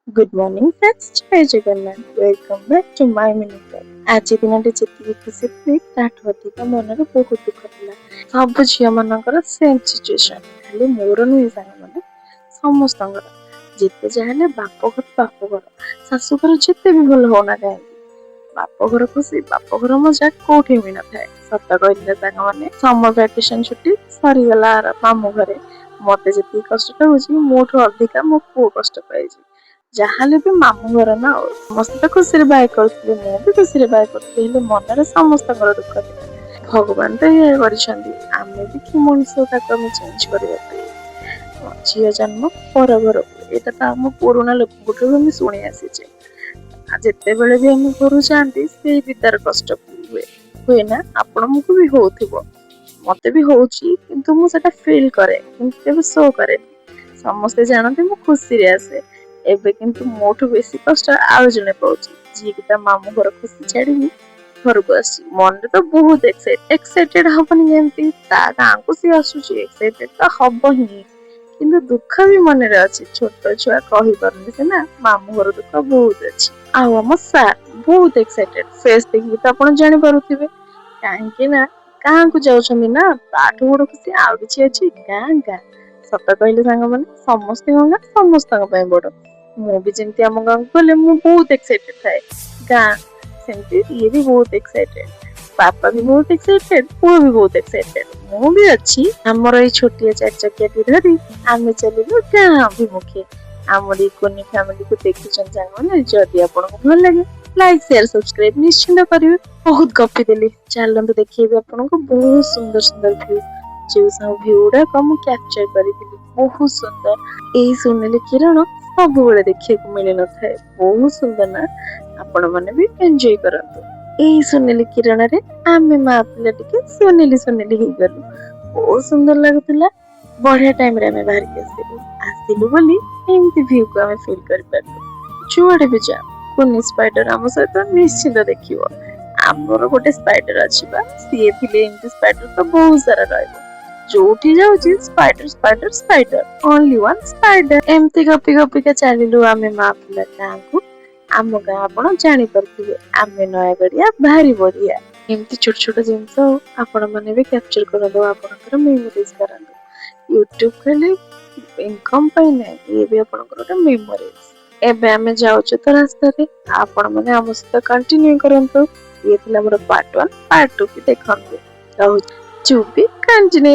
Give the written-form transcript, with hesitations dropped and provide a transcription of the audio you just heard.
Good morning friends, ଜୟ Jagannath. Welcome back to my mini vlog. ଆଜି ଦିନଟି ଯେତିକି ଖୁସି ଥିଲି, ତାଠୁ ଅଧିକ ମନରେ ବହୁତ ଦୁଃଖ ଥିଲା। ସବୁ ଝିଅମାନଙ୍କର ସେମ୍ ସିଚୁଏସନ୍, ଖାଲି ମୋର ନୁହେଁ ସାଙ୍ଗମାନେ, ସମସ୍ତଙ୍କର। ଯେତେ ଯାହା ହେଲେ ବାପଘର ବାପଘର। ଶାଶୁଘର ଯେତେ ବି ଭଲ ହଉନା କାହିଁକି, ବାପଘର ଖୁସି, ବାପଘର ମଜା କୋଉଠି ବି ନଥାଏ। ସତ କହିଥିଲେ ସାଙ୍ଗମାନେ, ସମର ଭ୍ୟାକେସନ ଛୁଟି ସରିଗଲା ମାମୁଁ ଘରେ। ମତେ ଯେତିକି କଷ୍ଟ ଲାଗୁଛି, ମୋଠୁ ଅଧିକା ମୋ ପୁଅ କଷ୍ଟ ପାଇଛି। ଯାହାହେଲେ ବି ମାମୁଁ ଘର ନା। ଆଉ ସମସ୍ତେ ତ ଖୁସିରେ ବାଏ କରୁଥିଲେ, ମୁଁ ବି ଖୁସିରେ ବାଏ କରୁଥିଲି, ହେଲେ ମନରେ ସମସ୍ତଙ୍କର ଦୁଃଖ ଥିଲା। ଭଗବାନ ତ ଏଇଆ କରିଛନ୍ତି, ଆମେ ବି କି ମଣିଷ ତାକୁ ଆମେ ଚେଞ୍ଜ କରିବା ପାଇଁ? ଝିଅ ଜନ୍ମ ପର ଘରକୁ, ଏଇଟା ତ ଆମ ପୁରୁଣା ଲୋକଙ୍କଠୁ ବି ଆମେ ଶୁଣି ଆସିଛେ। ଆଉ ଯେତେବେଳେ ବି ଆମେ ଘରୁ ଯାଆନ୍ତି, ସେଇ ବି ତାର କଷ୍ଟ ହୁଏ, ହୁଏ ନା? ଆପଣଙ୍କୁ ବି ହଉଥିବ, ମତେ ବି ହଉଛି। କିନ୍ତୁ ମୁଁ ସେଟା ଫିଲ୍ କରେ, କିନ୍ତୁ କେବେ ଶୋ କରେନି। ସମସ୍ତେ ଜାଣନ୍ତି ମୁଁ ଖୁସିରେ ଆସେ। ଏବେ କିନ୍ତୁ ମୋଠୁ ବେଶୀ କଷ୍ଟ ଆଉ ଜଣେ ପାଉଛି, ଯିଏକି ତା ମାମୁଁ ଘର ଖୁସି ଛାଡିକି ଘରକୁ ଆସିଛି। ମନରେ ତ ବହୁତ ଏକ୍ସାଇଟେଡ ହବନି ଯେମିତି? ତା ଗାଁକୁ ସିଏ ଆସୁଛି, ଏକ୍ସାଇଟେଡ ତ ହବ ହିଁ। କିନ୍ତୁ ଦୁଃଖ ବି ମନରେ ଅଛି। ଛୋଟ ଛୁଆ, କହିପାରୁନି ସିନା, ମାମୁଁ ଘର ଦୁଃଖ ବହୁତ ଅଛି। ଆଉ ଆମ ସାର୍ ବହୁତ ଏକ୍ସାଇଟେଡ, ଫେସ୍ ଦେଖିକି ତ ଆପଣ ଜାଣିପାରୁଥିବେ। କାହିଁକି ନା ଗାଁକୁ ଯାଉଛନ୍ତି ନା, ତାଠୁ ବଡ ଖୁସି ଆଉ କିଛି ଅଛି? ଗାଁ ଗାଁ, ସତ କହିଲେ ସାଙ୍ଗମାନେ, ସମସ୍ତଙ୍କ ଗାଁ ସମସ୍ତଙ୍କ ପାଇଁ ବଡ। ମୁଁ ବି ଯେମିତି ଆମ ଗାଁକୁ ଗଲେ ମୁଁ ବହୁତ ଏକ୍ସାଇଟେଡ ଥାଏ ଗାଁ, ସେମିତି ଇଏ ବି ବହୁତ ଏକ୍ସାଇଟେଡ। ବାପା ବି ବହୁତ ଏକ୍ସାଇଟେଡ, ପୁଅ ବି ବହୁତ ଏକ୍ସାଇଟେଡ, ମୁଁ ବି ଅଛି। ଆମର ଏଇ ଛୋଟିଆ ଚାରି ଚକିଆଟି ଧରି ଆମେ ଚାଲିଲୁ ଗାଁ ଅଭିମୁଖେ। ଆମର ଏଇ କୁନି ଫ୍ୟାମିଲିକୁ ଦେଖୁଛନ୍ତି ସାଙ୍ଗମାନେ, ଯଦି ଆପଣଙ୍କୁ ଭଲ ଲାଗେ, ଲାଇକ୍, ସେୟାର, ସବସ୍କ୍ରାଇବ ନିଶ୍ଚିନ୍ତ କରିବେ। ବହୁତ ଗପି ଦେଲି, ଚାଲନ୍ତୁ ଦେଖେଇବି ଆପଣଙ୍କୁ ବହୁତ ସୁନ୍ଦର ସୁନ୍ଦର ଭ୍ୟୁ, ଯେଉଁ ସବୁ ଭ୍ୟୁ ଗୁଡାକ ମୁଁ କ୍ୟାପଚର କରିଥିଲି। ବହୁତ ସୁନ୍ଦର। ଏଇ ସୁନେଲି କିରଣ ସବୁବେଳେ ଦେଖିବାକୁ ମିଳିନଥାଏ। ବହୁତ ସୁନ୍ଦର ନା? ଆପଣ ମାନେ ବି ଏନ୍ଜୟ କରନ୍ତୁ। ଏଇ ସୁନେଲି କିରଣରେ ଆମେ ମା ପିଲା ଟିକେ ସୁନେଲି ସୁନେଲି ହେଇଗଲୁ। ବହୁତ ସୁନ୍ଦର ଲାଗୁଥିଲା। ବଢିଆ ଟାଇମରେ ଆମେ ବାହାରିକି ଆସିଲୁ। ଆସିଲୁ ବୋଲି ଏମିତି ଭ୍ୟୁକୁ ଆମେ ଫିଲ୍ କରିପାରିଲୁ। ଯୁଆଡେ ବି ଯାଅ, କୁନି ସ୍ପାଇଡର ଆମ ସହିତ ନିଶ୍ଚିନ୍ତ ଦେଖିବ। ଆମର ଗୋଟେ ସ୍ପାଇଡର ଅଛି ବା, ସିଏ ଥିଲେ ଏମିତି ସ୍ପାଇଡର ତ ବହୁତ ସାରା ରହିବ। ଯୋଉଠି ଯାଉଛି, spider, spider, spider, only one spider. ଏମିତି ଗପି ଗପିକା ଚାଲିଲୁ ଆମେ ମା ପିଲା ଗାଁକୁ। ଆମ ଗାଁ ଆପଣ ଜାଣିପାରୁଥିବେ, ଆମେ ନୟାଗଡ଼ିଆ ଭାରି ବଢିଆ। ଏମିତି ଛୋଟ ଛୋଟ ଜିନିଷ ଆପଣ ମାନେ ବି କ୍ୟାପଚର କରନ୍ତୁ, ଆପଣଙ୍କର ମେମୋରିଜ କରନ୍ତୁ। ୟୁଟ୍ୟୁବ ଖାଲି ଇନକମ ପାଇଁ ନାହିଁ, ଇଏ ବି ଆପଣଙ୍କର ଗୋଟେ ମେମୋରିଜ। ଏବେ ଆମେ ଯାଉଛୁ ତ ରାସ୍ତାରେ, ଆପଣ ମାନେ ଆମ ସହିତ କଣ୍ଟିନ୍ୟୁ କରନ୍ତୁ। ଇଏ ଥିଲା ଆମର ପାର୍ଟ 1, ପାର୍ଟ 2 ବି ଦେଖନ୍ତୁ। ରହୁଛି, ଟୁ ବି କଣ୍ଟିନ୍ୟୁ।